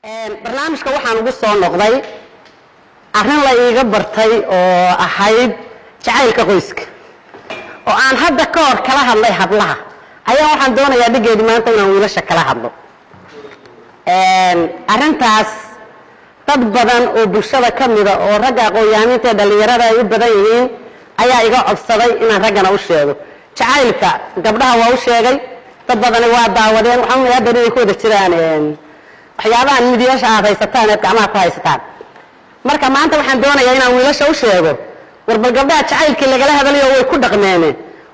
Barnaamijka waxaan ugu soo noqday arrin la iiga bartay oo ahayd jacaylka qoyska, oo aan hadda ka hor kala hadlay hablaha, ayaa waxaan doonayaa dhigeedii maanta inaan wiilasha kala hadlo. Arrintaas dad badan oo bulshada ka mida oo ragga aqoon-yahaniinta ee dhallinyarada ay u badan yihiin ayaa iga codsaday inaan raggana u sheego. Jacaylka gabdhaha waa u sheegay, dad badani waa daawadeen. Waxaan umaya hadda inay ku wada jiraan waxyaabahan midiyaasha aad haysataan eed gacmaha ku haysataan. Marka maanta waxaan doonayaa inaan wiilasha u sheego, war bal gabdhaha jacaylkii lagala hadalayo way ku dhaqmeene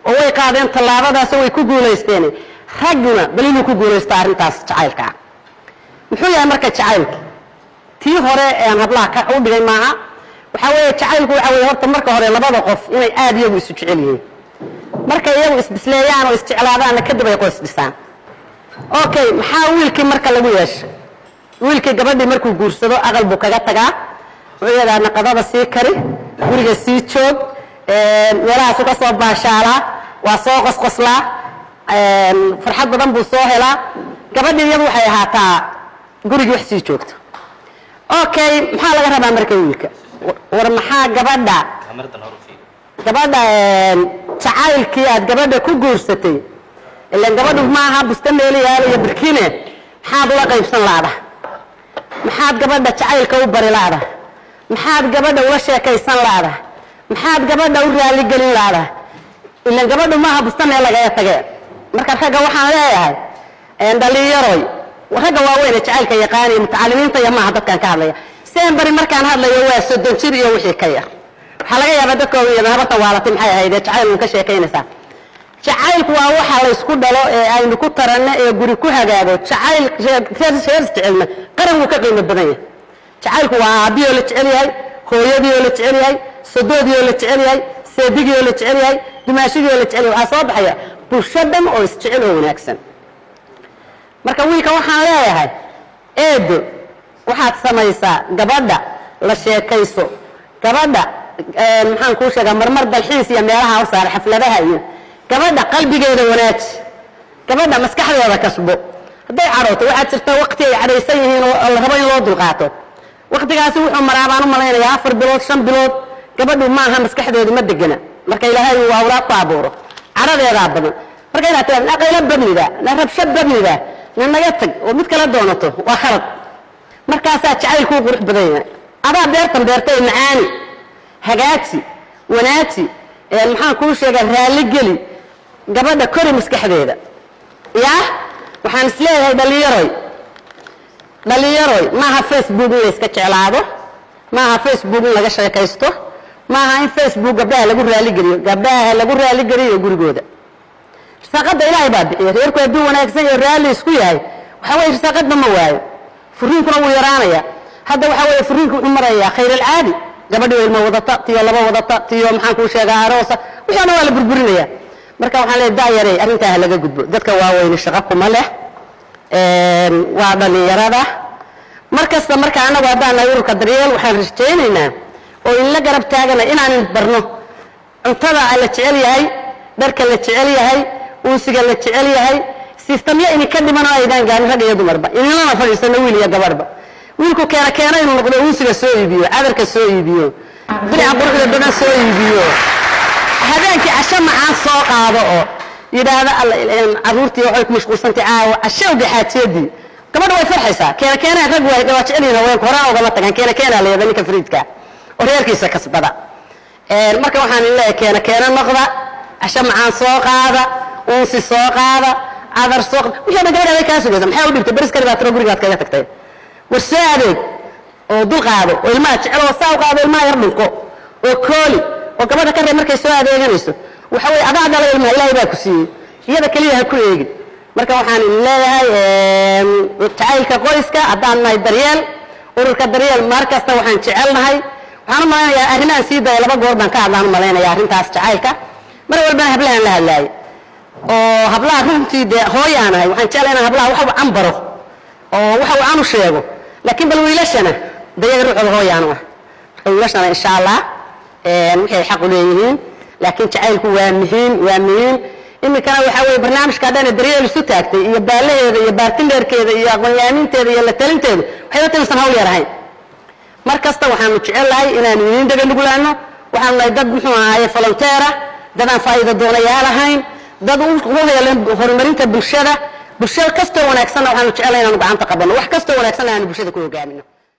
oo way qaadeen tallaabadaas oo way ku guulaysteen, ragguna bal inuu ku guulaysto arrintaas jacaylka ah. Muxuu yahay marka jacaylka? Tii hore aan hablaha ka u dhigay maaha. Waxaa weeye jacaylku waxa weeye horta marka hore labada qof inay aada iyagu isu jecel yihiin. Markay iyagu isbisleeyaan oo isjeclaadaanna, kadib ay qoys dhisaan. Okay, maxaa wiilkii marka lagu yeeshay? Wiilkii gabadhii markuu guursado, aqal buu kaga tagaa. Wuxuu yidhaha, "Naqadada sii kari, guriga sii joog." Meelahaasu ka soo baashaalaa, waa soo qosqoslaa, farxad badan buu soo helaa. Gabadhii iyadu waxay ahaataa gurigii wax sii joogto. Okay, maxaa laga rabaa marka wiilka? War maxaa gabadha jacaylkii aad gabadha ku guursatay, ilan gabadhu maaha busta meeliyaal iyo birkine, maxaad ula qaybsan laada? Maxaad gabadha jacaylka u bari laada? Maxaad gabadha ula sheekaysan laada? Maxaad gabadha u raaligelin laada? Ilan gabadhu maaha busta meel lagaga tage. Marka ragga waxaan leeyahay, dhalinyaroy, ragga waaweyne jacaylka yaqaan iyo mutacalimiinta iyo maaha dadkaan ka hadlaya. Seen bari markaan hadlayo waa 30 jir iyo wixii ka yar. Waxaa laga yaabaa dadka waaweyn, "Habarta waalatay maxay ahayd ee jacayl uun ka sheekaynaysaa?" Jacaylku waa waxa la isku dhalo ee aynu ku taranno ee guri ku hagaago. Jacayl reer jecelna qaran wuu ka qiimo badan yahay. Jacaylku waa aabbiyoo la jecel yahay, hooyadiioo la jecel yahay, sodoodiioo la jecel yahay, seedigiioo la jecel yahay, dumaashigiioo la jecel yahay. Waxaa soo baxaya bulsho dhan oo isjecel oo wanaagsan. Marka wiilka waxaan leeyahay, eedo, waxaad samaysaa gabadha la sheekayso. Gabadha, maxaan kuu sheegaa, marmar dalxiis iyo meelaha u saara, xafladaha iyo gabadha qalbigeeda wanaaji, gabadha maskaxdeeda kasbo. Hadday cadhooto, waxaad jirta waqti ay cadhaysan yihiin oo la rabo in loo dulqaato. Waqtigaasi wuxuu maraa, baan u malaynayaa, 4 bilood, 5 bilood. Gabadhu maaha, maskaxdeedu ma degana. Marka Ilaahay uu awlaad ku abuuro, cadhadeedaa badan. Marka inaad tiraado, "Na qaylo badnida, na rabsho badnida, na naga tag," oo mid kala doonato, waa khalad. Markaasaa jacaylkuu qurux badan yahay. Adaa beertan beertay, macaani, hagaaji, wanaaji, maxaan kuu sheegaa, raalli geli gabadha, kori maskaxdeeda. Yaa waxaan isleeyahay, dhalinyaroy, dhalinyaroy, maaha Facebook in la iska jeclaado, maaha Facebook in laga sheekaysto, maaha in Facebook gabdhaha lagu raaligeliyo. Gabdhaha lagu raaligeliyo gurigooda. Risaaqadda Ilaahay baa bixiya. Reerku hadduu wanaagsan yaho, raalli isku yahay, waxaa weye risaaqadba ma waayo, furiinkuna wuu yaraanaya. Hadda waxaa weeye furiinku wuxuu marayaa khayr alcaadi. Gabadhii ilmo wadata, tiyo laba wadata, tiyo, maxaan kuu sheegaa, aroosa, wixii dhan waa la burburinaya. Marka waxaan leeyahay, da'yarey, arrintaa ha laga gudbo. Dadka waaweyne shaqo kuma leh, waa dhallinyarada mar kasta. Marka annagu haddaan nahay ururka Daryeel, waxaan rajaynaynaa oo inla garab taagana inaan barno cuntada la jecel yahay, dharka la jecel yahay, uunsiga la jecel yahay, sistamyo idinka dhiman oo aydaan gaarin, rag iyo dumarba idinlana fadhiisano, wiil iyo gabadhba. Wiilku keena keena inuu noqdo, uunsiga soo iibiyo, cadarka soo iibiyo, dirica quruxda badan soo iibiyo, habeenkii casho macaan soo qaado oo yidhaahda, "Alla, carruurtii waxay ku mashquulsantay caawa cashowga xaajiyadii." Gabadha way farxaysaa. Keena keenaa rag waa jecel yihiin haweenku, horaan ugama tagaan. Keena keenaa la yidhahda ninka fariidka oo reerkiisa kasbada. Marka waxaan leeyahay, keena keena noqda, casho macaan soo qaada, uunsi soo qaada, cadar soo qaada, wixii dhan gabadha way kaa sugaysa. Maxaa u dhibtay? Baris kali baa tiro gurigaad kaga tagtay. War soo adeeg oo dul qaado oo ilmaha jecel oo saa u qaado, ilmaha yar dhunko oo kooli oo gabadha ka reeb markay soo adeeganayso. Waxa weye adaa dhalay ilmaha, Ilaahay baa ku siiyey, iyada keliya ha ku eegin. Marka waxaan idin leeyahay, jacaylka qoyska, haddaan nahay Daryeel, ururka Daryeel, mar kasta waxaan jecelnahay. Waxaan u malaynayaa arrimahan sii daya laba goor baan ka hadlaan u malaynayaa arrintaas jacaylka. Mar walbana hablahan la hadlaayay oo hablaha runtii dee hooyaan ahay, waxaan jeclay inaan hablaha waxa uu baro oo waxa uu aan u sheego. Laakiin bal wiilashana dayaga ruuxooda hooyaan u ah. Marka wiilashana, insha Allah, waxay xaq u leeyihiin. Laakiin jacaylku waa muhiim, waa muhiim. Iminkana waxaa weye barnaamijka dhane Daryeel isu taagtay iyo baalaheeda iyo partnerkeeda iyo aqoon-yahaniinteeda iyo la talinteedu waxay la timisan hawl yar ahayn. Mar kasta waxaanu jecel lahay inaanu idiin dhega nuglaano. Waxaanu nahay dad, muxuu ahaaye, volunteer ah, dad aan faa'iido doonayaal ahayn, dad u heelan horumarinta bulshada. Bulshada kastoo wanaagsanna waxaanu jecelahay inaanu gacanta qabanno, wax kastoo wanaagsanna aanu bulshada ku hogaamino.